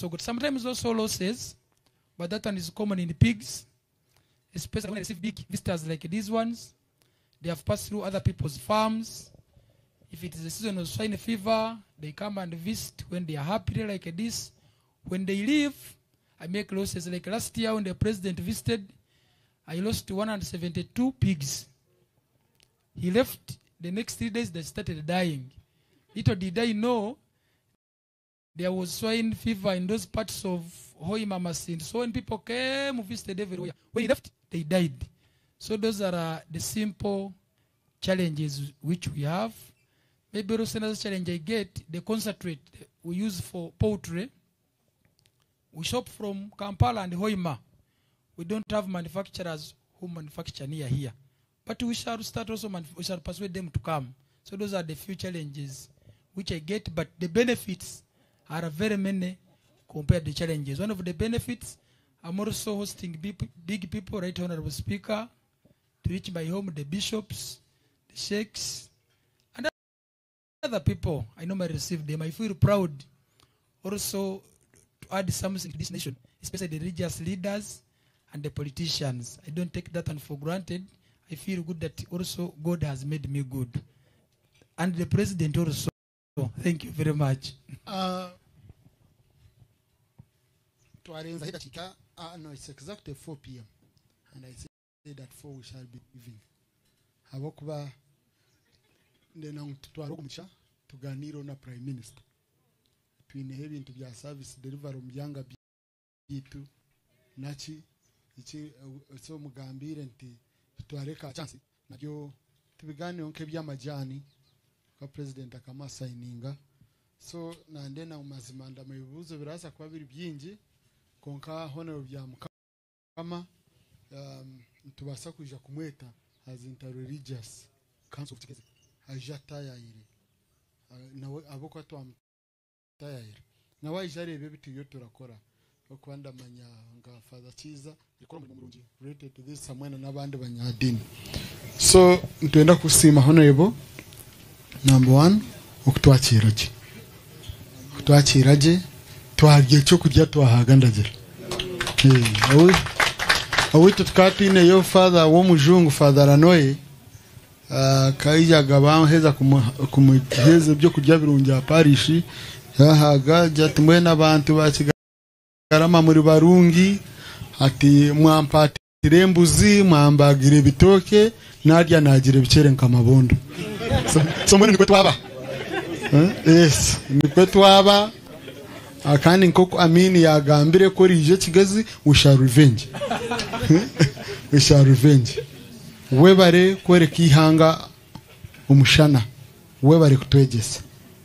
got sometimes also losses, but that one is common in pigs, especially when I receive big visitors like these ones. They have passed through other people's farms. If it is the season of swine fever, they come and visit when they are happy like this. When they leave, I make losses. Like last year when the president visited, I lost 172 pigs. He left the next 3 days, they started dying. Little did I know there was swine fever in those parts of Hoima Masindi. So when people came, visited everywhere. When he left, they died. So those are the simple challenges which we have. Maybe also another challenge I get, the concentrate we use for poultry. We shop from Kampala and Hoima. We don't have manufacturers who manufacture near here. But we shall start also, we shall persuade them to come. So those are the few challenges which I get, but the benefits are very many compared to the challenges. One of the benefits, I'm also hosting big, big people, Right Honorable Speaker, to reach my home, the bishops, the sheikhs, and other people. I normally receive them. I feel proud also to add something to this nation, especially the religious leaders and the politicians. I don't take that one for granted. I feel good that also God has made me good. And the president also. Thank you very much. Twarenzaho edakika, no, it's exactly 4 p.m. and I said at 4 we shall be leaving, habwokuba ndenda ngu tutware omugisha tuganireho na Prime Minister. Twineho ebintu bya service delivery omu byanga byitu naki iki, so mugambire nti tutware ka chance nabyo tubiganireho nk'ebyamajani ka president akamasayininga. So nandenda mu mazima ndama ebibuuzo biraza kuba biri byingi, konka Honorable Byamukama, nitubaasa kwija kumweta as Interreligious Council of Kigezi aije atayayire. Nawe abokuba twamutayayira nawe aije areebe ebi turiyo turakora, okuba ndamanya nka Father Kiza arikukora omurimo murungi related to this hamwe na n'abandi banyadini. So nitwenda kusiima Honorable, number one, okutwakiira gye, kutwakiira gye, twarya ekyokurya twahaga ndagira. Awaitu tukaba twineyo father w'omujungu, Father Ranoye, kaijaga bamuheza kumuheza ebyokurya birungi aha parish, yahaga agira ati, "Mbwenu abantu ba Kigarama muri barungi," ati, "Mwampatira embuzi, mwambagira ebitooke, narya nagira ebicere nk'amabondo." So mbwenu nikwe twaba. Eh, yes, nikwe twaba. Kandi nk'oku Amini yagambire ko riije Kigezi, we shall revenge, we shall revenge. Webare kwereka ihanga omushana, webare kutwegyesa.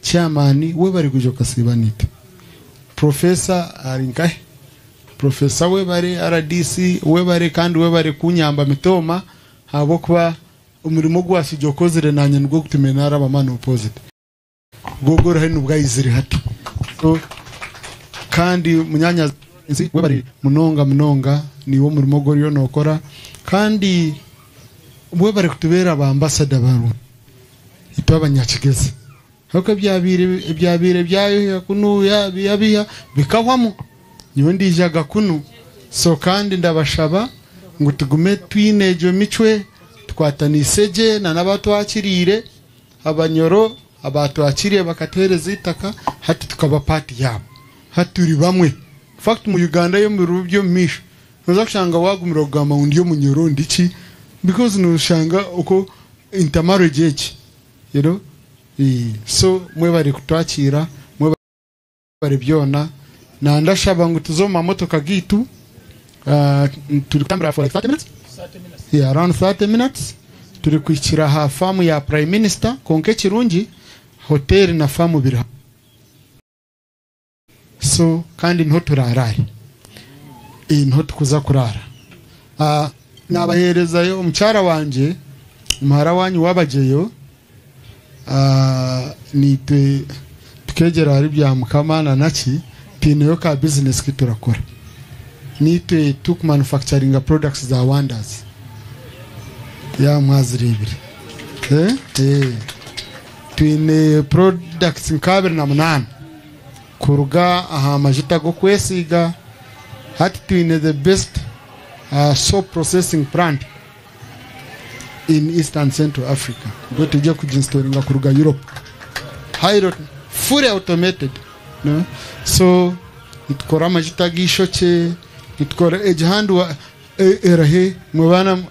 Chairman, webare kuja okasiiba niitwe. Professor ari nkahe? Professor, webare. RDC, webare, kandi webare kunyamba mitoma, habwokuba omurimo gwasijja okozire nanye nigwo gutumire naraba man opposite gogorohe nubwayizire hati. So, kandi munyanya nzi, webare munonga munonga, niwo omurimo gworiyo nokora, kandi webare kutubeera ba ambassador barungi itwe abanyakigezi, ariko ebyabire byayoya kunuya biyabiya bikahwamu, nyowe ndijaga kunu. So kandi ndabashaba ngu tugume twine egyo micwe, tukwatanise gye na n'abatwakiriire Abanyoro abatwakiriye bakatuhereza itaka, hati tukaba part yabo, hati turi bamwe. Fact, mu Uganda yo mu biro byo mu maisho noza kushanga wagumira kugamba ngu ndi Omunyoro ndiki, because noshanga uko intermarriage eki. So mwebare kutwakira, mwebare byona, na ndashaba ngu tuze omu mamotoka gitu. Turi kutambura for like 30 minutes, yeah, around 30 minutes turi kuhikira aha famu ya Prime Minister. Konka ekirungi, hoteli na famu biri hamwe. So kandi niho turarare, niho tukuza kurara. Nabaherezayo omukyara wangye, muhara wanyu wabageyo. Nitwe tukegera ahari Byamukama na naki, twineyo ka business kiturakora, nitwe tukumanufacturinga products za Wonders ya mwazirebire. Twine products nka 28. Kuruga aha majuta g'okwesiiga, hati twine the best soap processing plant in East and Central Africa. Mbwenu turi kuginstallinga kuruga Europe. Highly, fully automated. No? So nitukora amajuta g'eishokye, nitukora egihandwa erahe mwe baana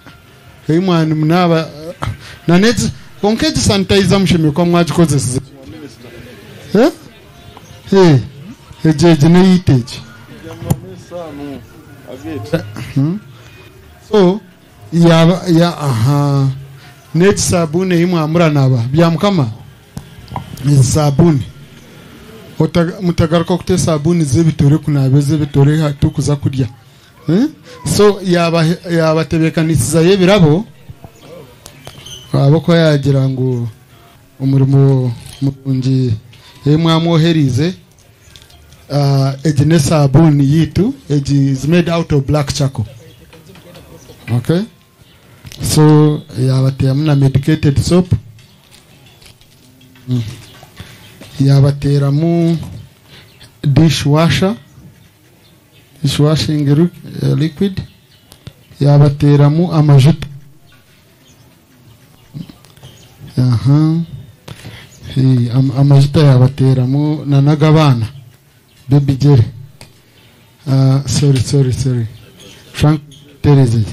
ei mwana munaaba na n'egi kwonka egi sanitizer mushemereire kuba mwagikozesize. Eh? Eh, egi egi n'eyaitu egi. So yaba ya aha n'egi sabuuni ei mwamuranaba bya mukama ezi sabuuni mutagaruka kuta esabuuni z'ebitore kunaaba ez'ebitore tukuza kurya. Eh? So yaba yabatebeekanisizayo ebirabo ahabw'okuba yagira ngu omurimo murungi ei mwamwoherize. Egi n'esabuuni yitu, egi is made out of black charcoal. Okay? So yabateeramu na medicated soap. Yabateeramu dishwasher, dishwashing liquid. Yabateeramu amajuta. Aha. Hey, amajuta yabateeramu na n'ag'abaana. Baby jelly. Sorry, sorry, sorry. Frank Tereze.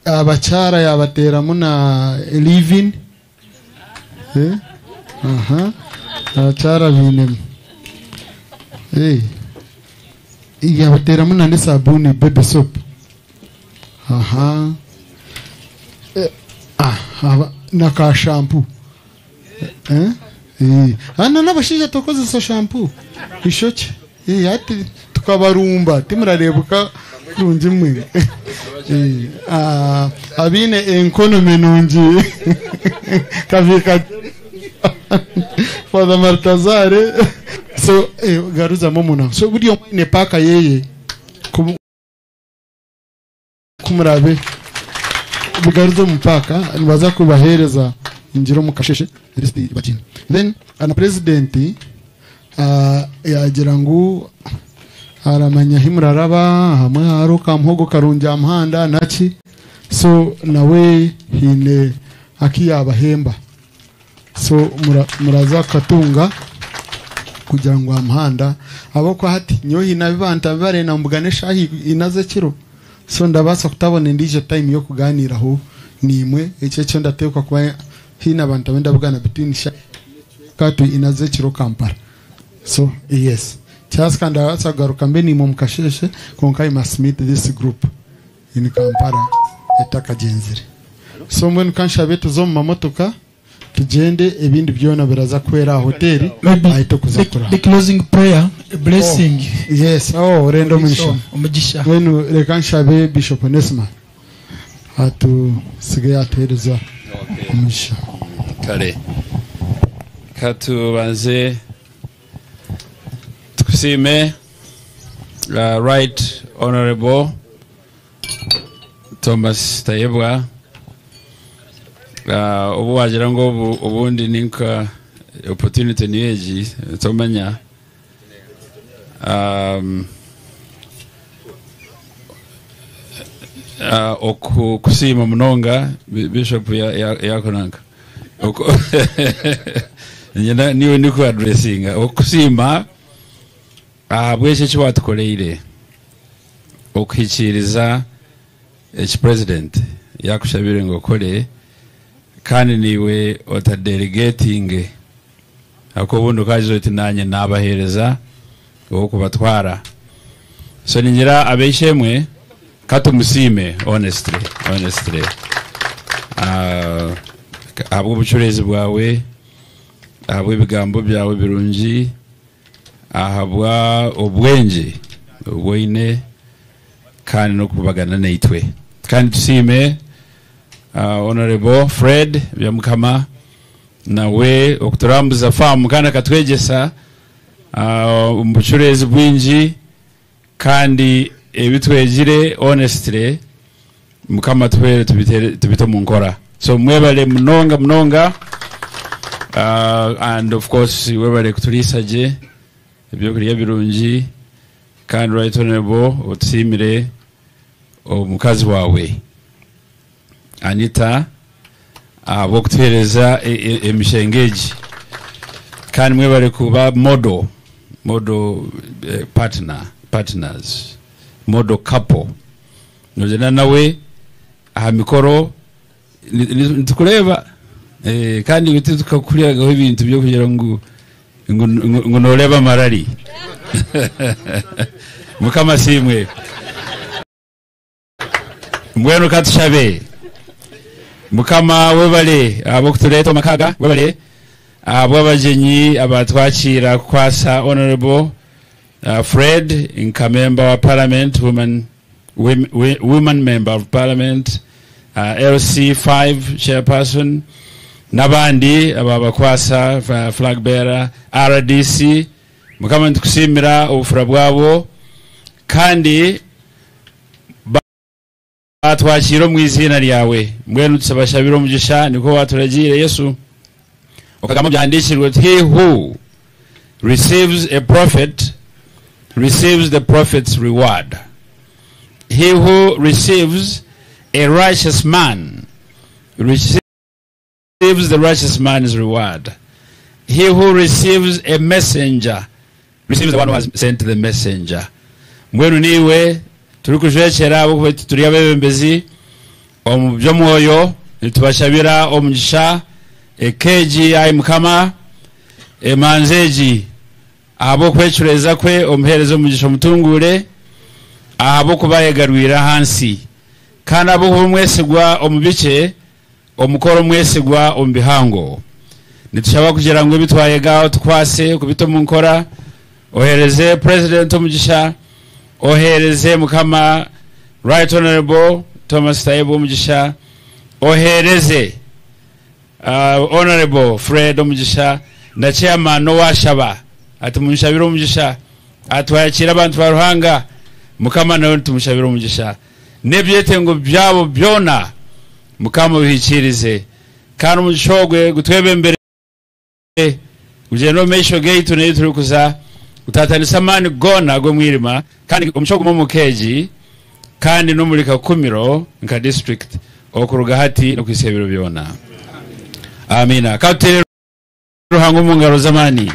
Abakyara yabateeramu na leave-in. Eh? Aha. Abakyara biinemu. Hey. Yabateeramu na n'esabuuni baby soap. Aha. Eh, ah, aba, na ka shampoo. Eh? Eh. Ana n'abashaija tukozesa shampoo. Ishokye. Eh, ati tukabarumba timurarebuka kurungi mwe. Eh, ah, abiine enkono nungi. Kavika Father Martazare. So eh, garuza mumuna. So buri omwe ne paka yeye. Kumurabe bugaruza mupaka nibaza kubahereza ingiro mu kasheshe list bakina. Then ana president yagira ngu aramanya himuraraba hamwe haro kamuhogo karungi muhanda naki, so nawe hine akiyabahemba, so muraza katunga kugira ngo amuhanda aboko hati nyo hina bibanta barena mbugane shahi inaze kiro, so ndabasa kutabona indije time yo kuganiraho nimwe icyo cyo ndatekwa kuba hina abantu benda bugana between katu inaze kiro Kampala. So yes, cyasi kandi abasagaruka mbe ni mu mukasheshe konka I must meet this group in Kampala etakagenzire. So mbwe nkanshabe tuzo mu mamotoka tugende ebindi byona biraza kwera hoteli ahita kuza kura. The closing prayer, a blessing. Oh, yes, oh rendo mugisha. Umugisha. Mbwenu reka nshabe Bishop Onesma atu sigaye atuhereza umugisha. Kare. Katubanze tukusime Right Honorable Thomas Tayebwa. Ubu wagira ngo ubundi ninka opportunity niyeji tomanya okusima munonga Bishop yakonanga nyina niwe niko addressinga okusima ahabw'ekyo eki watukoreire okuhikiriza eki president yakushabire ngu okore kandi niwe otadelegating ako obundi okagira oti nanye nabahereza okubatwara. So ningira abeishemwe katumusime honestly ahabw'obucureezi bwawe, ahabw'ebigambo byawe birungi, ahabwa obwengye obwoine kandi n'okubagana naitwe. Kandi tusime Honorable Fred Byamukama nawe okuturambuza famu kandi akatwegyesa omu bucureezi bwingi kandi ebitwegire honestly Mukama tuhere tubite mu nkora. So mwebale munonga munonga, and of course webale kuturisa gye Ebyokurya birungi kandi Right Honorable otusiimire omukazi waawe Anita ahabw'okutuheereza emishenga egi kandi mwebare kuba model model partner partners model couple nogyenda nawe aha mikoro nitukureeba kandi itwe titukakuhuriraho ebintu by'okugira ngu ngu nooreeba amarari. Mukama asiimwe. Mbwenu ka tushabe. Mukama webale ahabw'okutureeta omu maka aga, webale ahabw'abagyenyi abatwakiira kukwasa Honourable Fred nka member wa parliament, woman, woman member of parliament, LC5 chairperson n'abandi ababakwasa flag bearer RDC. Mukama nitukusiimira obufura bwabo kandi batwakiire omu iziina ryawe. Mbwenu tusabashabire omugisha nikwo waturagiire Yesu okagamba byahandiikirwe oti he who receives a prophet receives the prophet's reward. He who receives a righteous man receives the righteous man's reward. He who receives a messenger receives the one who has sent the messenger. Mbwenu niiwe turikujwekyera ahabw'okuba itwe turi abeebembezi omu by'omwoyo, nitubashabira omugisha eka egi, ai Mukama, emanzi egi ahabw'okwecureeza kwe omuheereze omugisha omutunguure, ahabw'okuba ayegarwire aha nsi, kandi ahabw'okuba omwesigwa omu bikye, omukore omwesigwa omu bihango. Nitushaba kugira ngu ebi twayega otukwase kubita omu nkora, oheereze President omugisha, oheereze Mukama Right Honourable Thomas Tayebwa omugisha, oheereze Honourable Fred omugisha na Chairman owashaba ati munshabire omugisha atwakiire abantu ba Ruhanga, Mukama nawe nitumushabira omugisha n'ebyetengo byabo byona Mukama obihikiirize kandi omugisha ogwe gutwebembere gugyende omu maisho gaitu n'ei turikuza gutatanisa amaani goona ag'omwirima kandi omugisha ogume omu ka egi kandi n'omuri Kakumiro nka district okuruga hati n'okuhitsya ebiro byona. Amiina. Ka tuteere Ruhanga omu ngaro z'amaani.